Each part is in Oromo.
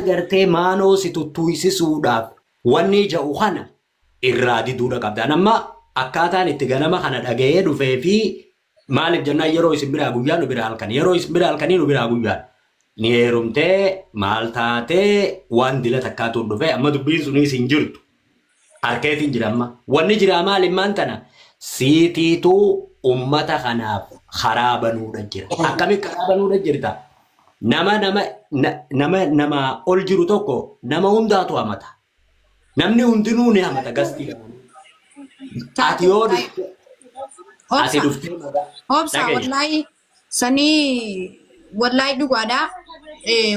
Gartee maanoo si tuttuysisuudhaaf wanni ja'u kana irraa diduudha qabda. Amma akkaataan itti ganama kana dhaga'ee dhufee fi maaliif jennaan, yeroo isin biraa guyyaa nu biraa halkan, yeroo isin biraa halkanii nu biraa guyyaa, ni heerumtee maal taatee waan dila takkaatu dhufee amma dubbiin sunis hin jirtu. Harkeetiin jira amma. Wanni jira maali maan tana siitiitu ummata kanaaf karaa banuudha jira. Akkamitti karaa banuudha jirta? Nama ol jiru tokko nama hundaatu hamata. Namni hundinuu ni hamata gastii. Ati yoo dhufte ati dhuftee Obsa. Dhagaye. Wallaahi sanii wallaahi dhugaadha.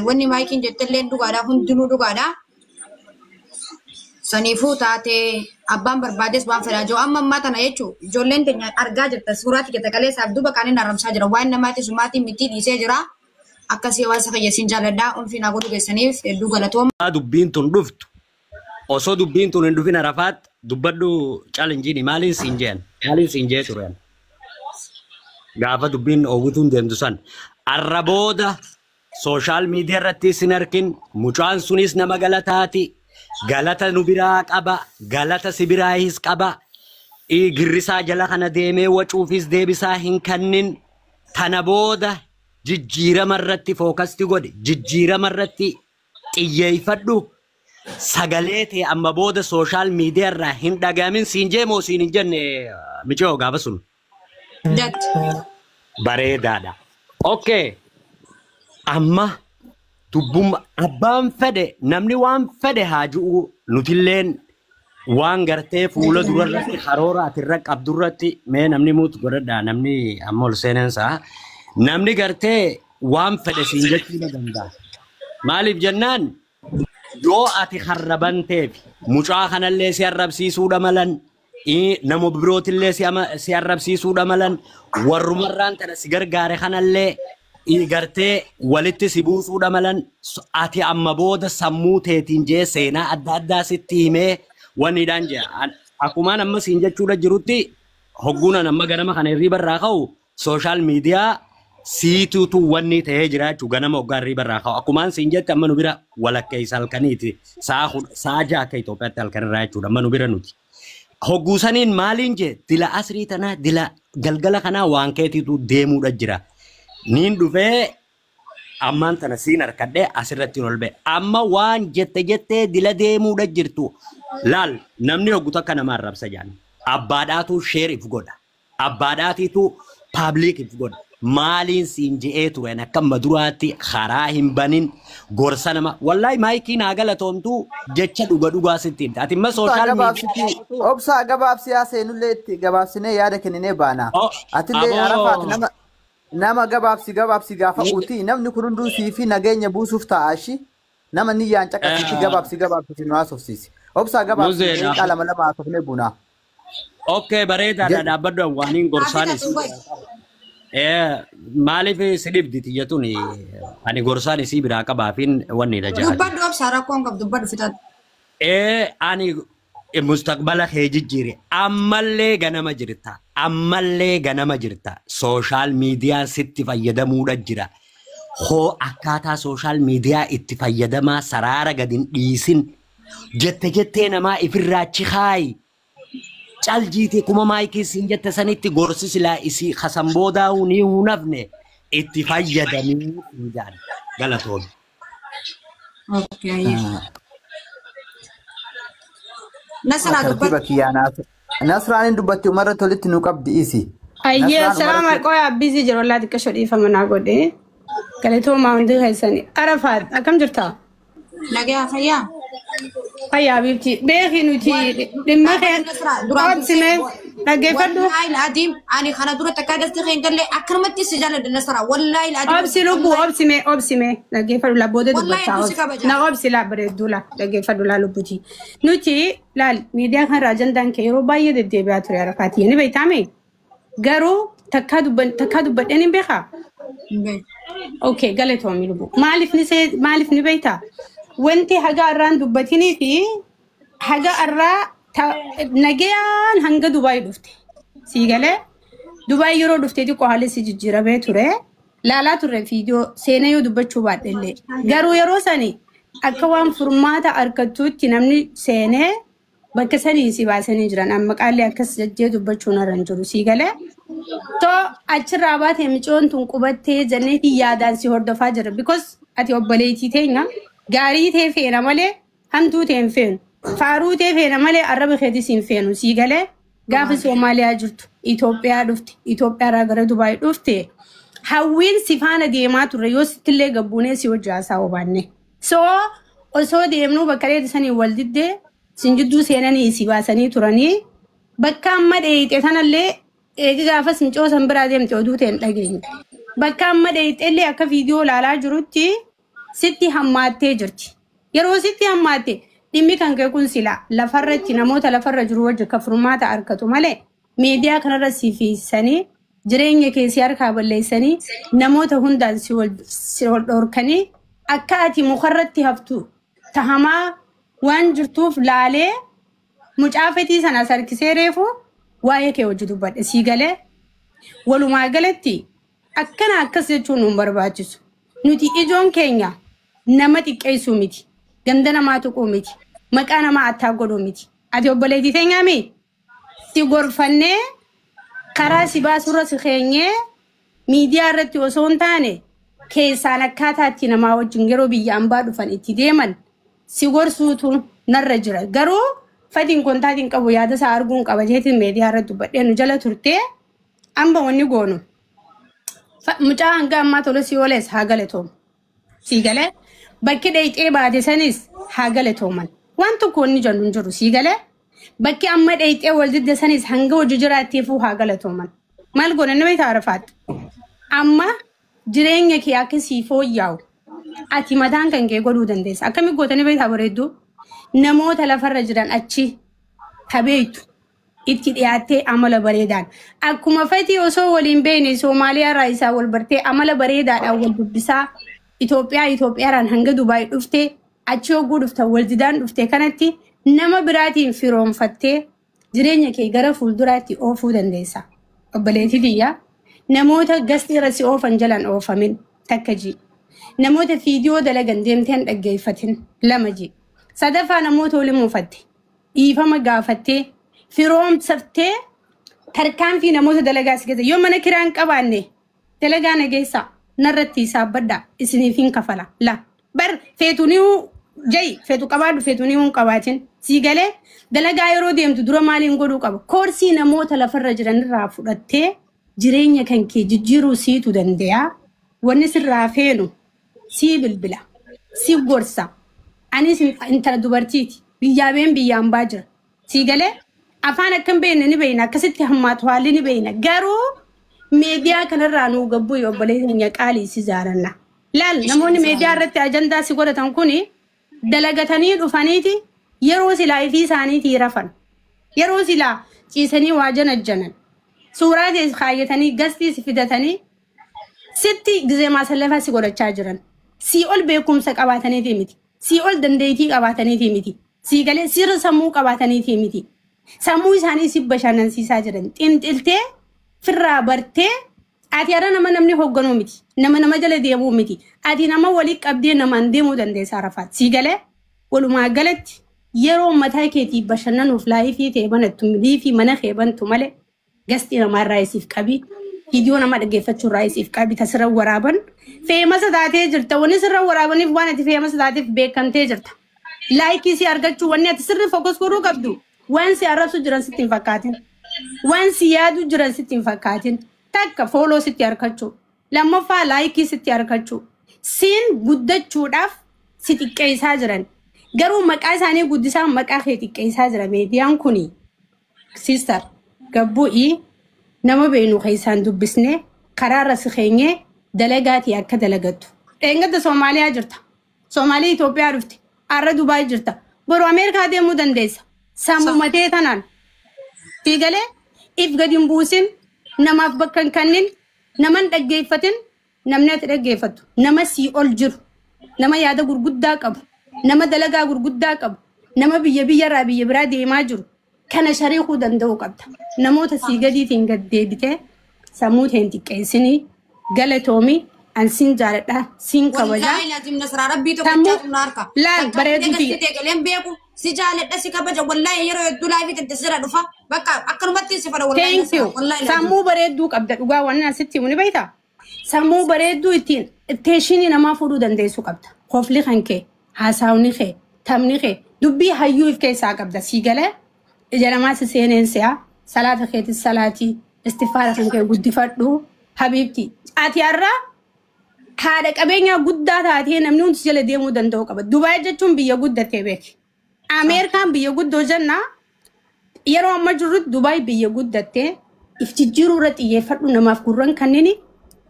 Wanni maayikiin jettellee dhugaadha, hundinuu dhugaadha. Saniifuu taatee abbaan barbaades waan fedhaa jiru amma ammaa tana jechuun ijoolleen teenya argaa jirta, suuraatti gata kaleessaaf duuba kaaniin haramsaa jira, waan namaatti sumaatiin miti dhiisee jira. Akkasii hawaasa fayyasiin jaalladhaa, ulfi naa godhu keessaniif hedduu galatooma. Dubbiin tun dhuftu, osoo dubbiin tun hin dhufin Arafaat dubbadhu challengeini maaliin siin jeen, maaliin siin jee tureen gaafa dubbiin oowwituun deemtu san, arra booda social media irratti sin arkin, mucaan sunis nama galataati, galata nu biraa qaba, galata si biraayis qaba. Girrisaa jala kana deemee wacuufis deebisaa hin kannin. Tana booda jijjiirama irratti focus godhi, jijjiirama irratti xiyyeeffadhu, sagalee ta'e amma booda social media irraa hin dhagamin siin jee moo siin hin jenne micoo gaafa sun? Jette. Bareedaadha. Okay. Amma dubbumma abbaan fedhe, namni waan fedhe haa ji'u, nutilleen waan gartee fuula durarratti karoora atirra qabdurratti mee namni mute godhadhaa, namni amma ol seenansaa namni gartee waan fedhe siin jechuu ni danda'a. Maaliif jennaan, yoo ati harrabanteef mucaa kanallee si arrabsiisuudha malan, nama birootillee si arrabsiisuudha malan, warrumarraan tana si gargaare kanallee gartee walitti si buusuudha malan. Ati amma booda sammuu teetiin jee seenaa adda addaa sitti himee wanniidhaan jee. Akkumaan amma siin jechuudha jirutti, hogguunan amma ganama kana hirriiba irraa ka'u social media siituutu wanni ta'ee jira jechuudha. Ganama hoggaa hirriiba irraa ka'u, akkumaan siin jette, amma nu bira walakkeessa halkaniiti, sa'a 6 akka Itoophiyaatti halkanirraa jechuudha amma nu bira nuti. Hogguusaniin maaliin jee, dila asrii tanaa, dila galgala kanaa waan keetiitu deemuudha jira. Niin dhufee ammaan tana siin harkadhee asirratti ol ba'e. Amma waan jette jettee dila deemuudha jirtu. Laal, namni hoggu takka nama arrabsa jaan. Abbaadhaatu share if godha. Abbaadhaatiitu public if godha. Maaliin siin je'ee turen, akka amma duraatti karaa hin banin gorsa nama. Wallaahi maayikii naa galatoomtu, jecha dhuga dhugaa sitti himte. Ati imma social Gabaabsiti obsaa, gabaabsi haa seenullee itti gabaabsinee yaada kenninee baana. Oh, Atillee aboo. Arafaat nama gabaabsi gabaabsi gaafa uti namni kun hunduu sii fi nageenya buusuuf ta'a, nama niyyaan caqasitti gabaabsi gabaabsi nu haasofsiisi. Obsaa, gabaabsi. Muzeedha. Daqiiqaa lama lama haasofnee buuna. Okay, bareedaadha, dhaabbadhu, waaniin gorsaan isii. Maaliif si dhibdi tiyya tuni? Ani gorsaan isii biraa qabaafin wanni dha jaati. Dubbadhu obsaa, rakkoon qabdu, dubbadhu fixadhu. Ani mustaqbala kee jijjiire, ammallee ganama jirta, ammallee ganama jirta, social mediaan sitti fayyadamuudha jira. Hoo akkaataa social media itti fayyadamaa saraara gad hin dhiisin, jette jettee namaa ifirraa chikaayi. Caljiitee kuma maayikii siin jette sanitti gorsi silaa isii kasan boodaa'uu ni hunafne itti fayyadamii jedhan, galatoon. Okay. Nasraa, Tartiiba dubbadhu. kiyyaanaaf. Nasraan hin dubbatti, umarra tolitti nu qabdi isi. Ayyee, Nasraan salaama umarratti qoyaa busy jiru, wallaahi xiqqasho dhiifama naa godhe. Galatoomaa hundi keessanii. Arafaat, akkam jirta? Nagaa, fayyaa. Fayyaa biifti. Beeki, nuti dhimma kee Nasraa, duraan obsime dhaggeeffadhu. Wallaahi adiim ani kana dura takkaa dafti kee hin galle, akkanumatti si jaalladha Nasraa. Wallaahi adiim. Obsi lubbuu, obsime, obsime, dhaggeeffadhu laa, booda Wallaahi dubbataa hedduu si obsi. kabaja. Na obsi laa, bareedduu laa, dhaggeeffadhu laa lubbuti. Nuti laal, miidiyaa kanarraa ajandaan kee yeroo baay'ee deddeebi'aa ture, Arafaati. Ni beektaame? Garuu takkaa takkaa dubbadheen hin beekaa? Okay, galatoomi lubbuu. Maaliif ni see, maaliif ni beektaa? Wanti haga irraan dubbatinii fi haga irraa nagayaan hanga Dubaay dhufte. Sii galee, Dubaay yeroo dhufte xiqqoo haalli si jijjiiramee ture. Laalaa turre viidiyoo seenaa yoo dubbachuu baadhe illee. Garuu yeroo sani Akka waan furmaata argattuutti namni seenee bakka sanii si baasanii jiran. Amma qaalli akkas jajjee dubbachuun irra hin jiru sii galee. Too achirraa baatee micoon tun qubattee jenneetii yaadaan si hordofaa jira. Because ati obboleettii teenya gaarii tee feena malee hamtuu tee hin feenu. Faaruu tee feena malee arraba keetis hin feenu sii galee. Gaafa Soomaaliyaa jirtu Itoophiyaa dhufte Itoophiyaarraa gara Dubaay dhufte hawwiin si faana deemaa turre yoo sittillee gabbuunee si wajji haasaa obaanne. So osoo deemnuu bakka dheedhi sanii wal diddee sin jidduu seenanii si baasanii turanii bakka amma dheeyite sanallee eegi gaafas micoo san biraa deemte oduu ta'e hin dhageenye. Bakka amma dheeyite illee akka viidiyoo ilaalaa jirutti sitti hammaattee jirti. Yeroo sitti hammaatte dhimmi kan kee kun sila lafarratti namoota lafarra jiru wajji akka furmaata argatu malee miidiyaa kanarra si fiisanii jireenya kee si harkaa balleessanii namoota hundaan si wal dhorkanii akka ati mukarratti haftu tahamaa waan jirtuuf laalee mucaa fetii sana sarkisee reefu waa'ee kee hojii dubbadhe sii galee. Walumaa galatti akkana akkas jechuun nu hin barbaachisu. Nuti ijoon keenya nama xiqqeessuu miti. Ganda namaa tuquu miti. Maqaa namaa attaa godhuu miti. Ati obboleettii teenyaa mi? Si gorfannee karaa si baasurra si keenyee miidiyaa irratti osoo hin taane keessaan akkaataa itti namaa wajjin yeroo biyya ambaa dhufan itti deeman si gorsuutu narra jira. Garuu fatiin kontaatiin qabu yaada isaa arguun qaba jeetiin miidiyaa irratti dubbadhee nu jala turtee amma wanni goonu. Mucaa hanga ammaa tola si ooles haa galatoomu. Sii galee bakki dheeyxee baate sanis haa galatooman. Waan tokko wanni jennu hin jiru sii galee bakki amma dheeyxee wal didde sanis hanga hojii jiraatteefuu haa galatooman. Maal goona nama itti arafaatti? Amma jireenya kee akka sii fooyya'u ati mataan kan kee godhuu dandeessa. Akkami gootanii beektaa bareedduu? Namoota lafarra jiran achi tabeeytu itti dhiyaattee amala bareedaan. Akkuma fetii osoo waliin beekne Soomaaliyaarraa isaa wal bartee amala bareedaadhaan wal dubbisaa Itoophiyaa Itoophiyaarraan hanga Dubaay dhuftee achi hogguu dhuftan wal didaan dhufte kanatti nama biraatiin firoonfattee jireenya kee gara fuulduraatti oofuu dandeessa. Obboleettii tiyyaa namoota gastii irra si oofan jalaan oofamin takka ji. Namoota viidiyoo dalagan deemtee hin dhaggeeffatin lama ji. Sadaffaa namoota waliin muufatte dhiifama gaafattee firoomsaftee tarkaanfii namoota dalagaa si keessa yoo mana kiraa hin qabaanne dalagaa na geessaa narratti hisaabbadhaa isiniif hin kafala la bar feetu ni jayi feetu qabaadhu feetu ni hin qabaatin sii galee dalagaa yeroo deemtu dura maaliin godhuu qaba koorsii namoota lafarra jiran irraa fudhattee jireenya kan kee jijjiiruu siitu danda'a wanni sirraa feenu sii bilbila si gorsa anis intala dubartiiti biyyaa been biyyaan baa jira sii galee afaan akkam beekne ni beekna akkasitti hammaatu haalli ni beekna garuu miidiyaa kanarraa nuu gabbuu yoo obboleessa keenya qaalii si jaalanna. Laal namoonni miidiyaa irratti ajandaa si godhatan kuni dalagatanii dhufaniiti yeroo silaa ifii isaaniitii rafan yeroo silaa ciisanii waa janajjanan suuraa tees kaayyatanii gastii si fidatanii sitti gizee maasallafaa si godhachaa jiran. Sii ol beekumsa qabaataniiti miti. Sii ol dandeettii qabaataniiti miti. Sii galee sirra sammuu qabaataniiti miti. Sammuu isaanii si bashannansiisaa jiran. Xinxiltee firraa bartee ati har'a nama namni hoogganuu miti. Nama nama jala deemuu miti. Ati nama walii qabdee namaan deemuu dandeessa Arafaat. Sii galee walumaa galatti yeroo mataa keetii bashannanuuf laayifii ta'e banattu liifii mana kee bantu malee gastii namaa irraa isiif qabi. Viidiyoo nama dhaggeeffachuu irraa isiif qabi tasirra waraaban. Feemasa taatee jirta. Wanni sirra waraabaniif waan ati feemasa taateef beekamtee jirta. Laayikii si argachuu wanni ati sirri fokus godhuu qabdu waan si arrabsu jiran sitti hin fakkaatin. Waan si yaadu jiran sitti hin fakkaatin. Takka fooloo sitti argachuu. Lammaffaa laayikii sitti argachuu. Siin guddachuudhaaf si xiqqeessaa jiran. Garuu maqaa isaanii guddisaa maqaa kee xiqqeessaa jira miidiyaan kuni. Sister gabbu'ii nama beenu keessaan dubbisnee karaarra si keenyee dalagaatii akka dalagattu. Dheengadda Soomaaliyaa jirta. Soomaalii Itoophiyaa dhufte. Har'a Dubaay jirta. Boru Ameerikaa deemuu dandeessa. Sammumatee tanaan. Fiigalee if gadi hin buusin namaaf bakka hin kennin nama hin dhaggeeffatin namni ati dhaggeeffattu nama sii ol jiru nama yaada gurguddaa qabu nama dalagaa gurguddaa qabu nama biyya biyyarraa biyya biraa deemaa jiru kana shariikuu danda'uu qabda. Namoota sii gadiitiin gad deebitee sammuu ta'een xiqqeessinii galatoomii An siin jaaladha, siin kabajaa. Wallaahi laazim Nasraa rabbii Sammuu tokkichaatu na harka. laal Takka bareedduu fiidee tiyya. gasitee galeen beeku si jaaladha si kabaja wallaahi yeroo hedduu laafii tante sira dhufa bakka akkanumatti si fada wallaahi Thank Nasraa you. wallaahi laazim. Sammuu bareedduu qabda dhugaa waan asitti himu ni beektaa? Sammuu bareedduu ittiin teeshinii namaa fuudhuu dandeessu qabda. Kofli kan kee, haasawni kee, taphni kee, dubbii hayyuu if keessaa qabda. Sii galee ija namaa si seeneen si'a, salaata keetis salaatii, istifaara kan kee guddifadhu. Habiibti, ati har'a haadha qabeenyaa guddaa taatee namni hundi si jala deemuu danda'u qaba. Dubaay jechuun biyya guddattee beeki. Ameerikaan biyya guddoo jennaa yeroo amma jirrutti Dubaay biyya guddattee if jijjiiruu irra xiyyeeffadhu namaaf gurran kanneen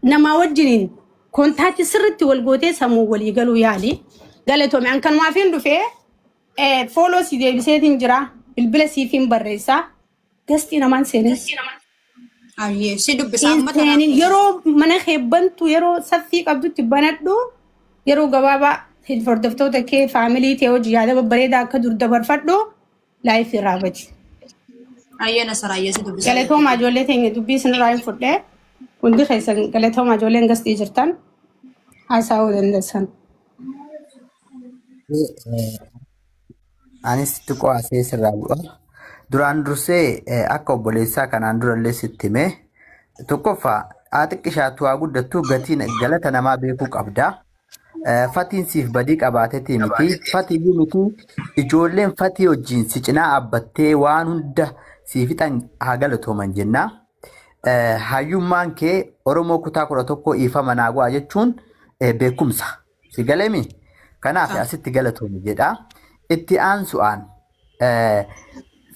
namaa wajjiniin kontaaktii sirriitti wal gootee sammuu walii galuu yaali. Galatoome an kanumaaf hin dhufee fooloo si deebiseetiin jira bilbila siif hin barreessaa gastii namaan seenes. Ayyee si dubbisa amma tana. Seenin yeroo mana kee bantu yeroo saffii qabdutti banadhu yeroo gabaabaa hordoftoota kee faamilii ta'e hojii yaada babbareedaa akka dur dabarfadhu laayif irraa badi. Ayyee Nasraa ayyee si dubbisa. Galatooma ijoollee teenya dubbii isinirraa hin fudhee hundi keessan galatooma ijoolleen gastii jirtan haasa'uu dandeessan. Anis xiqqoo asee sirraa bu'a. Duraan dursee akka obboleessaa kanaan durallee sitti himee tokkoffaa haa xiqqishaattu haa guddattu gatiin galata namaa beekuu qabda. Fatiin siif badii qabaateeti miti. Fatiyyuu miti ijoolleen fatii wajjin si cinaa dhaabbattee waan hunda si fixan haa galatooman jenna. Hayyummaan kee Oromoo kutaa 11 dhiifama naa go'a jechuun beekumsa. Si galeemi? Kanaaf asitti galatoomi jedha. Itti aansu'aan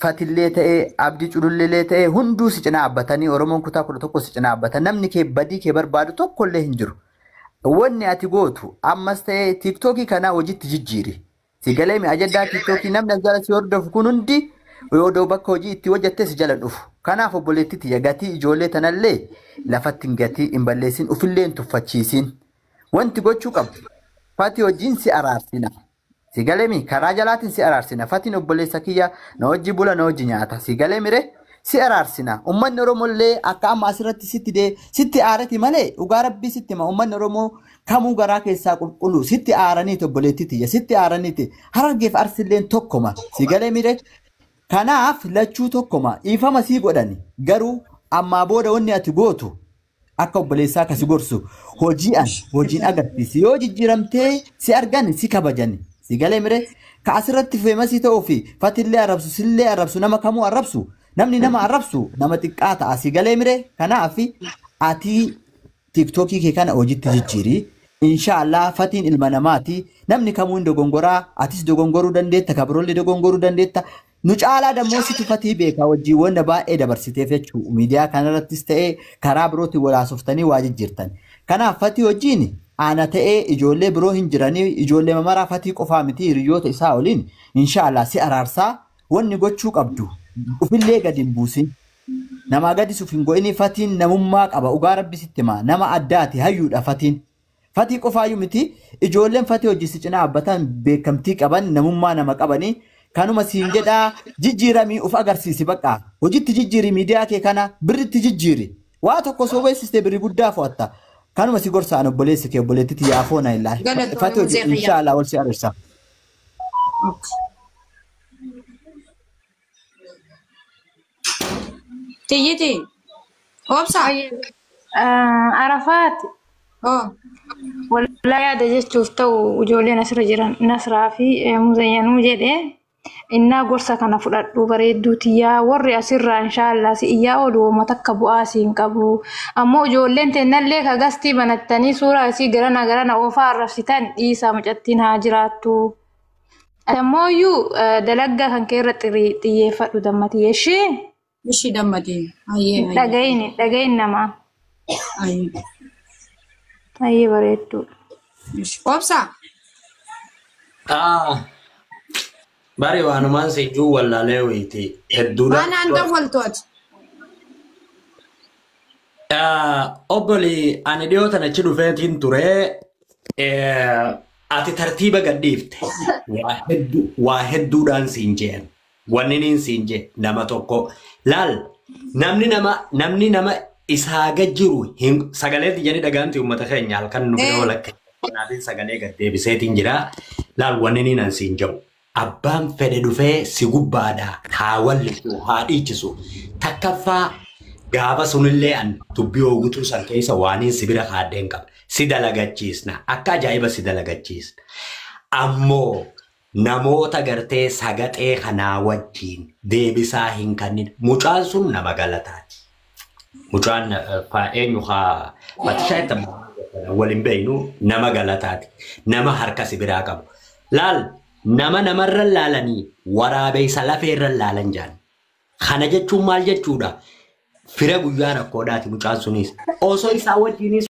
fatillee ta'ee abdii culullee ta'ee hunduu si cinaa dhaabbatanii Oromoon kutaa 11 si cinaa dhaabbatan namni kee badii kee barbaadu tokkollee hin jiru. Wanni ati gootu ammas ta'ee tiiktookii kanaa hojiitti jijjiiri. Si galeemi ajaddaa tiiktookii namni as jala si hordofu kun hundi odoo bakka hojii itti hojjatte si jala dhufu. Kanaaf obboleettii tiyya gatii ijoollee tanallee lafatti hin gatii hin balleessin ofillee hin tuffachiisin. Wanti gochuu qabdu fatii hojiin si araarsina. Si galeemi karaa jalaatiin si araarsina. Fatiin obboleessa kiyya na hojii bula na hojii nyaata. Si galeemi ree si araarsina. Uummanni Oromollee akka amma asirratti sitti dee sitti aarati malee dhugaa rabbii sitti hima. Uummanni Oromoo kamuu garaa keessaa qulqullu sitti aaraniiti obboleettii tiyya sitti aaraniiti. Harargeef arsilleen tokkoma. Si galeemi ree kanaaf lachuu tokkoma dhiifama sii godhani garuu ammaa booda wanni ati gootu akka obboleessaa akkasi gorsu hojii'an hojiin agarsiisi yoo jijjiiramtee si argan si kabajan si galee mire ka asirratti feemasii ta'uu fi fatillee arrabsu sillee arrabsu nama kamuu arrabsu namni nama arrabsu nama xiqqaa ta'a si galee mire kanaaf ati tiiktookii kee kana hojiitti jijjiiri. Inshaallah fatiin ilma namaati. Namni kamuu hin dogongoraa. Atis dogongoruu dandeetta. Kabiroollee dogongoruu dandeetta. Nu caalaa dammoo situ fatii beekaa wajjin wanta baay'ee dabarsiteef jechuudha. Miidiyaa kanarrattis ta'ee karaa birootiin wal haasoftanii waa jijjiirtan. Kanaaf fatii wajjin ana ta'ee ijoollee biroo hin jiranii ijoollee mamaraa fatii qofaa miti hiriyoota isaa waliin inshaallah si araarsaa wanni gochuu qabdu ufillee gadi hin buusin. Namaa gadi suuf hin go'ini fatiin namummaa qaba dhugaa rabbi sitti himaa nama addaati hayyuudha fatiin. Fatii qofaayyuu miti ijoolleen fatii hojii si cinaa dhaabbatan beekamtii qaban namummaa nama qabanii kanuma siin jedhaa jijjiiramii uf agarsiisi bakka hojiitti jijjiiri miidiyaa kee kana birritti jijjiiri waa tokko osoo beeksiste birri guddaa fo'atta kanuma si gorsaan obboleessi kee obboleettitti yaafoo na illaa Galatoomii fatii hojii Muzee Fayyaa. inshaallah wal si argisa. Tiyyiti. Obsa. Arafaat Oh. walaa yaada jechuuf ta'u ijoolleen asirra jiran Nasraa fi Muzayyanuu jedhee innaa gorsa kana fudhadhu bareedduu tiyyaa warri asirraa inshaallah si iyyaa oolu wooma takka bu'aa si hin qabu. Ammoo ijoolleen teennallee ka gastii banattanii suuraa isii garana garana oofaa arrabsitan dhiisaa mucattiin haa jiraattu. Ammoo iyyuu dalaggaa kan kee irratti xiyyeeffadhu dammatii ishee Ishii dammatee. Ayyee ayyee. dhagayin dhagayin namaa. Ayyee. Ayyee bareedduu. Obsa. Ah, bari waanumaan si juu wallaalee wayiiti hedduudha. Waan aan dawwaltooti. Obboli ani dhiyoo tana achi dhufeetiin ture ati tartiiba gadhiifte waa hedduudhaan siin jeen wanni niin siin jee nama tokko laal namni nama Isaa gad jiru sagalee tiyyanii dhagaamti uummata keenya halkan nu bira walakka. Kanaafin sagalee gad deebiseetiin jira. Laal wanni ni nan siin jedhu. Abbaan fedhe dhufee si gubbaadha. Haa wallisu, haa dhiichisu. Takkaffaa gaafa sunillee an dubbii hoogutuu san keessa waaniin si bira kaadheen qaba. Si dalagachiisna. Akka ajaa'iba si dalagachiisna. Ammoo namoota gartee sagaxee kanaa wajjin deebisaa hin kennin. Mucaan sun nama galataati. Mucaan eenyu haa Fatishaa itti waliin beeknu nama galataati. Nama harka si biraa qabu. Laal nama namarra laalanii waraabeessa lafeerra laalan jaan. Kana jechuun maal jechuudha? Fira guyyaa rakkoodhaati mucaan sunis. Osoo isaa wajjinis